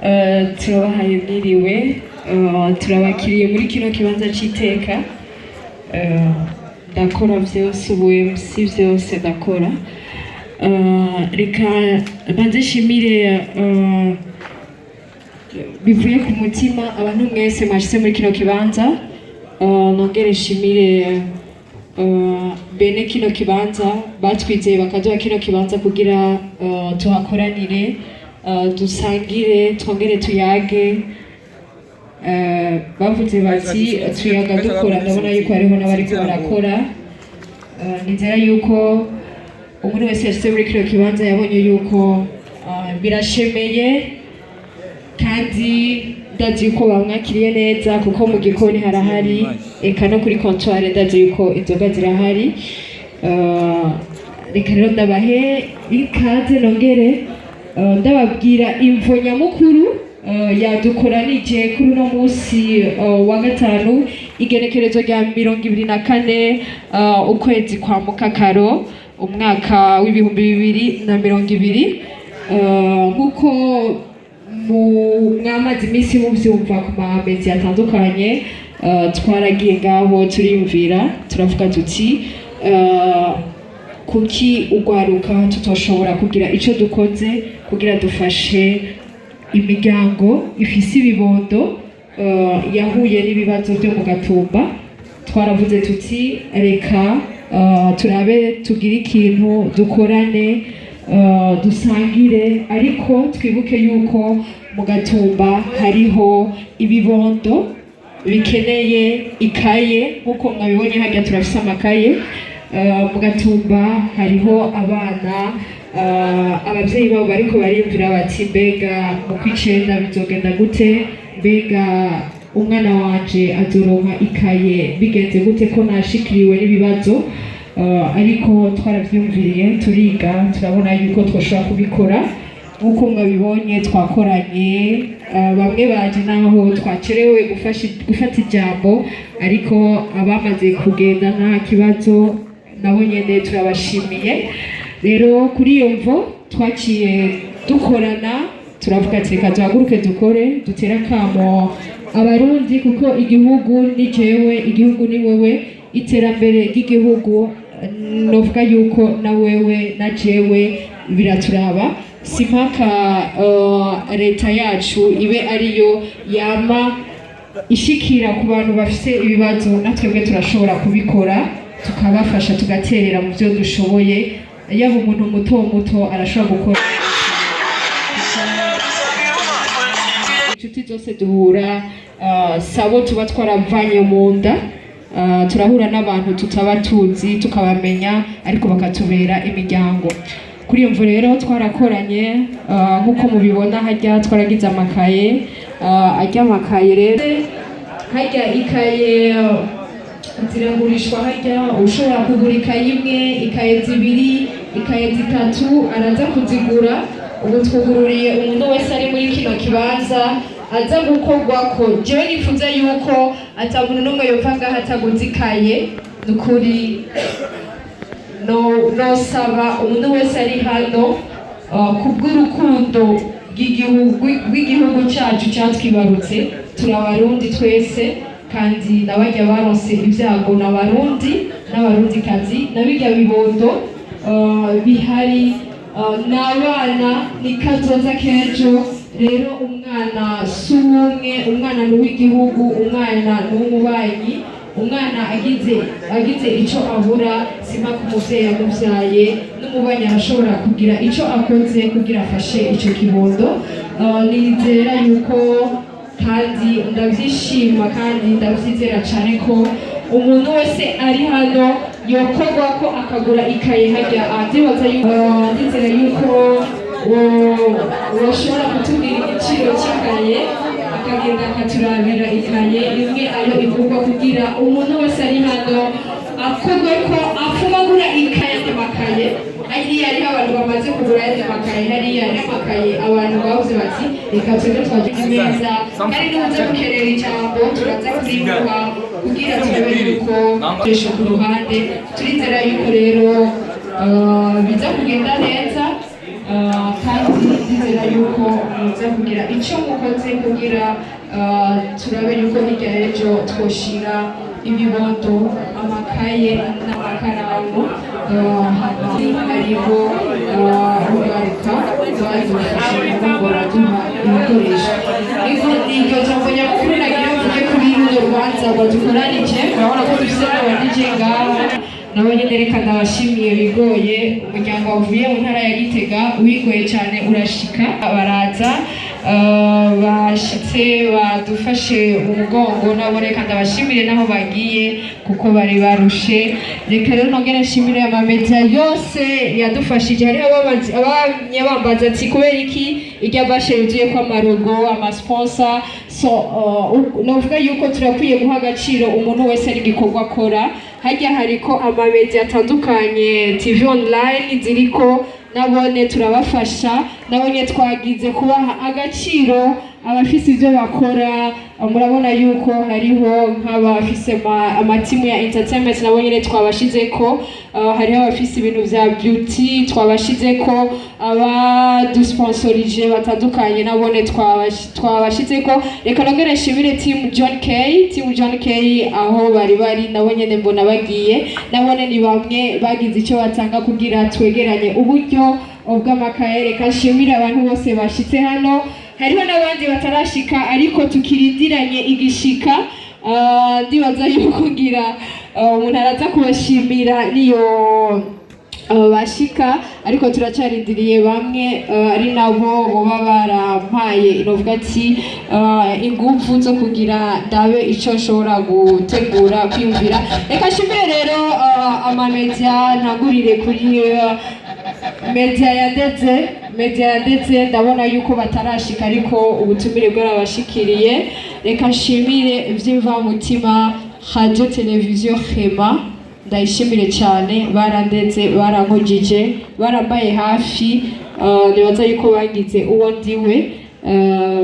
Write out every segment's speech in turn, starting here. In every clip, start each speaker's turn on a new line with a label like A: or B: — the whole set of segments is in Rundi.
A: Turabahaye mwiriwe, turabakiriye muri kino kibanza c'iteka. Ndakora vyose, ubu MC vyose ndakora. Reka mbanze nshimire bivuye ku mutima abantu mwese mwashitse muri kino kibanza. Nongere nshimire bene kino kibanza batwizeye bakaduha kino kibanza kugira tuhakoranire, dusangire, twongere tuyage. Bavuze bati tuyaga dukora, ndabona yuko hariho n'abariko barakora. Nizera yuko umuntu wese yashitse muri kino kibanza yabonye yuko birashemeye, kandi ndazi yuko bamwakiriye neza, kuko mu gikoni harahari, eka no kuri comptoir ndazi yuko inzoga zirahari. Reka rero ndabahe ikaze, nongere ndababwira imvo nyamukuru yadukoranije kuri uno munsi wa gatanu, igenekerezo rya 24 ukwezi kwa mukakaro, umwaka w'2020. Nk'uko mwamaze iminsi muvyumva ku ma médias atandukanye, twaragiye ngaho turiyumvira, turavuga tuti kuki ugwaruka tutoshobora kugira ico dukoze kugira dufashe imiryango ifise ibibondo yahuye n'ibibazo byo mu Gatumba? Twaravuze tuti reka turabe tugire ikintu dukorane, dusangire, ariko twibuke yuko mu Gatumba hariho ibibondo bikeneye ikaye. Nk'uko mwabibonye hajya turafise amakaye. Mu Gatumba hariho abana abavyeyi babo bariko bariyumvira bati mbega mu kw'icenda bizogenda gute? Mbega umwana wanje azoronka ikaye bigenze gute ko nashikiriwe n'ibibazo? Ariko twaravyumviriye, turiga, turabona yuko twoshobora kubikora. Nk'uko mwabibonye twakoranye, bamwe baje naho twacerewe gufata ijambo, ariko abamaze kugenda nta kibazo, nabo nyene turabashimiye. Rero kuri iyo mvo twaciye dukorana, turavuga ati reka duhaguruke dukore, dutere akamo Abarundi, kuko igihugu ni jewe, igihugu ni wewe, iterambere ry'igihugu novuga yuko na wewe na jewe biraturaba. Si mpaka leta yacu ibe ariyo yama ishikira ku bantu bafise ibibazo, natwebwe turashobora kubikora, tukabafasha, tugaterera mu byo dushoboye. Yaba umuntu muto muto arashobora gukora. Inshuti zose duhura sabo tuba twaravanye mu nda. Turahura n'abantu tutaba tuzi tukabamenya, ariko bakatubera imiryango. Kuri iyo mvo rero twarakoranye, nk'uko mubibona hajya twaragize amakaye. Ajya amakaye rero hajya ikaye ziragurishwa hajya, ushobora kugura ikaye imwe, ikaye zibiri, ikaye zitatu, araza kuzigura. Ubu twugururiye umuntu wese ari muri kino kibanza aza gukorwako. Jewe nifuza yuko ata muntu n'umwe yopfa ngaho ataguze ikaye. Nukuri no nosaba umuntu wese ari hano, kubw'urukundo rw'igihugu cyacu cyatwibarutse. Turi Abarundi twese, kandi n'abajya baronse ibyago n'Abarundi n'Abarundikazi, n'abijya bibondo bihari, n'abana ni kazoza k'ejo. Rero umwana si uw'umwe, umwana ni uw'igihugu, umwana ni uw'umubanyi. Umwana agize icyo abura, sima ku muvyeyi yamuvyaye, n'umubanyi arashobora kugira icyo akoze kugira afashe ico kibondo. Nizera yuko kandi ndavyishima kandi ndavyizera cyane ko umuntu wese ari hano yokorwa ko akagura ikaye hajya. Ndibaza yuko, ndizera yuko woshobora kutubwira igiciro cy'ikaye, akagenda akaturabira ikaye imwe ayo igurwa, kugira umuntu wese ari hano akorwe ko afuma agura ikaye. Andi makaye hariya, hariho abantu bamaze kugura ayandi makaye hariya, hariho amakaye abantu bavuze bati reka twebwe twaje ameza, kandi n'ubuze gukenera ijambo turaza kurimuha kugira turabe yuko ibikoresho ku ruhande. Turizera yuko rero biza kugenda neza. Kandi ndizera yuko muza kugira icyo mukoze kugira turabe yuko hirya y'ejo twoshira ibibondo amakaye n'amakaramu. Hariho urwaruka rwadufashe ngo baraduha ibikoresho. Iryo jambo nyamukuru nagira mvuge kuri runo rubanza badukoranije. Murabona ko dufise n'aba DJ ngaha, nabo nyene reka ndabashimiye. Bigoye umuryango wavuye mu ntara ya Gitega, wigoye cyane urashika, baraza, bashitse badufashe mu mugongo. Nabo reka ndabashimire naho bagiye kuko bari barushe. Reka rero nongere nshimire amamedia yose yadufashije. Hariho abamye bambaza ati kubera iki irya bâche yuzuye ko ama logo, ama sponsor? So novuga yuko turakwiye guha agaciro umuntu wese n'igikorwa akora. Hajya hariko amamedia atandukanye, TV online ziriko, nabone turabafasha, nabonye twagize kubaha agaciro abafise ibyo bakora. Murabona yuko hariho nk'abafise amatimu ya entertainment, nabo nyene twabashizeko. Hariho abafise ibintu vya beauty twabashizeko, abadusponsorije batandukanye nabone twabashizeko. Reka nongere nshimire team John K, team John K aho bari bari, nabo nyene mbona bagiye, nabone ni bamwe bagize icyo batanga kugira twegeranye uburyo bw'amakaye. Reka nshimire abantu bose bashitse hano. Hariho n'abandi batarashika ariko tukirindiranye igishika. Ndibaza yuko ngira umuntu araza kubashimira niyo bashika, ariko turacarindiriye bamwe, ari nabo boba barampaye inovuga ati inguvu zo kugira ndabe ico nshobora gutegura kwiyumvira. Reka nshimire rero amamedia, ntangurire kuri media ya ndetse media ya ndetse. Ndabona yuko batarashika ariko ubutumire bwarabashikiriye. Reka nshimire vy'imvamutima Radio Televiziyo Hema, ndayishimire cyane, barandetse, barankujije, barambaye hafi. Nibaza yuko bagize uwo ndiwe.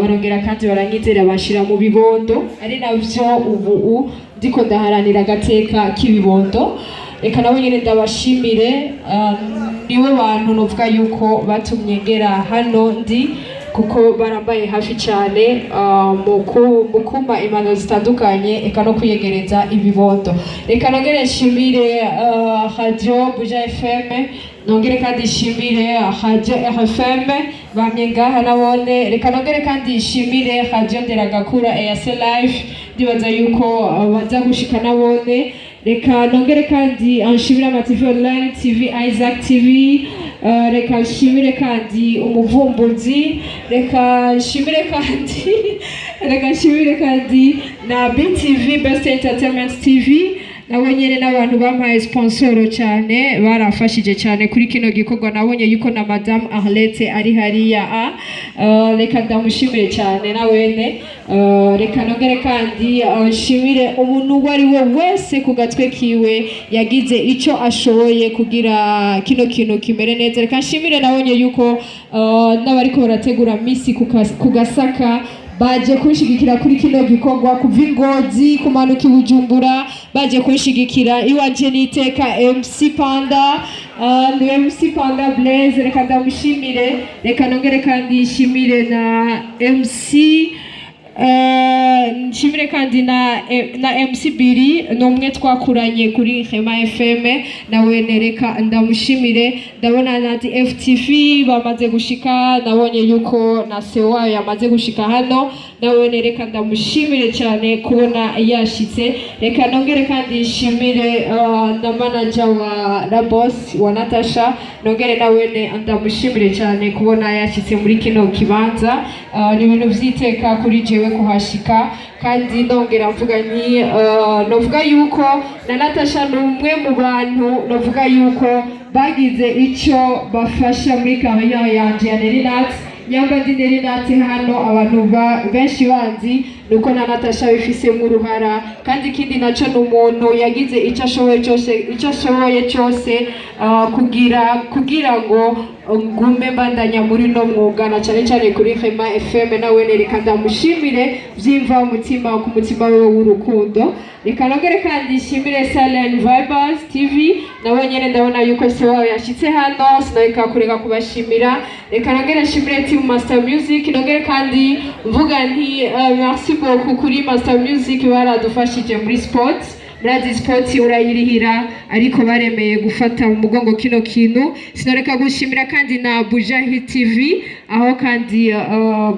A: Barongera kandi baranyizera bashira mu bibondo, ari navyo ubu ndiko ndaharanira agateka k'ibibondo. Reka nabo nyene ndabashimire. Niwe bantu novuga yuko batumye ngera hano ndi, kuko barambaye hafi cyane mu kumpa impanuro zitandukanye, eka no kwiyegereza ibibondo. Reka nongere nshimire Radio Buja FM, nongere kandi nshimire Radio RFM bamye ngaha nabone. Reka nongere kandi nshimire Radio Nderagakura, EAC Life, ndibaza yuko baza gushika nabone. Reka nongere kandi nshimire ama TV online, TV Isaac TV. Reka nshimire kandi Umuvumbuzi. Reka nshimire kandi na BTV, Best Entertainment TV, nabo nyene n'abantu bampaye sponsoro cyane, barafashije cyane kuri kino gikorwa. Nabonye yuko na Madame Arlette ari hariya a reka ndamushimire cyane nawene. Reka nongere kandi nshimire umuntu uwo ari we wese ku gatwe kiwe yagize icyo ashoboye kugira kino kintu kimere neza. Reka nshimire, nabonye yuko n'abariko barategura misi ku Gasaka baje kunshigikira kuri kino gikorwa, kuva Ingozi kumanuka i Bujumbura baje kunshigikira. Iwanje n'iteka MC Panda, ni MC Panda Blaise, reka ndamushimire. Reka nongere kandi nshimire na MC, nshimire kandi na MC Biri, ni umwe twakuranye kuri Hema FM, nawe nereka ndamushimire. Ndabona na DFTV bamaze gushika, nabonye yuko na sewa yamaze gushika hano, nawe nereka ndamushimire cyane kubona yashitse. Reka nongere kandi nshimire na manager wa La Boss wa Natasha, nongere nawe ndamushimire cyane kubona yashitse muri kino kibanza. Ni ibintu vy'iteka kuri jewe kuhashika. Kandi ndongera mvuga nti novuga yuko na Natasha ni umwe mu bantu novuga yuko bagize icyo bafasha muri carrière yanje ya Nelly Nat. Nyamba ndi Nelly Nat hano abantu benshi banzi. Nuko na Natasha bifisemo uruhara. Kandi ikindi naco, ni umuntu yagize icyo ashoboye cyose, icyo ashoboye cyose kugira ngo ngume mbandanya muri no mwuga, na cyane cyane kuri Rema FM. Nawe reka ndamushimire byimva umutima, ku mutima we w'urukundo. Reka nongere kandi nshimire Silent Vibers TV, nawe nyene ndabona yuko se wabo yashitse hano, sinareka kureka kubashimira. Reka nongere nshimire team Master Music, nongere kandi mvuga nti merci beaucoup kuri Master Music, baradufashije muri sports. Murazi sport urayirihira, ariko baremeye gufata mu mugongo kino kintu. Sinoreka gushimira kandi na Bujahi TV, aho kandi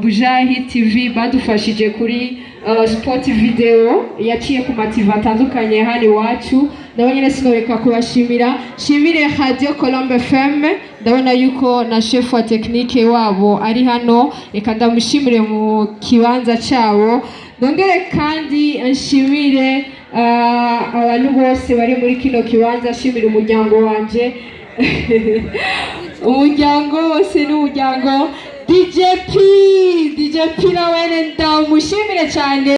A: Bujahi TV badufashije kuri sport video yaciye ku ma TV atandukanye hano iwacu. Nabo nyine sinoreka kubashimira. Shimire Radio Colombe FM, ndabona yuko na chef wa technique wabo ari hano, reka ndamushimire mu kibanza cyabo. Nongere kandi nshimire abantu bose bari muri kino kibanza, nshimira umuryango wanje, umuryango wose n'umuryango DJP. DJP nawe ndamushimire cyane.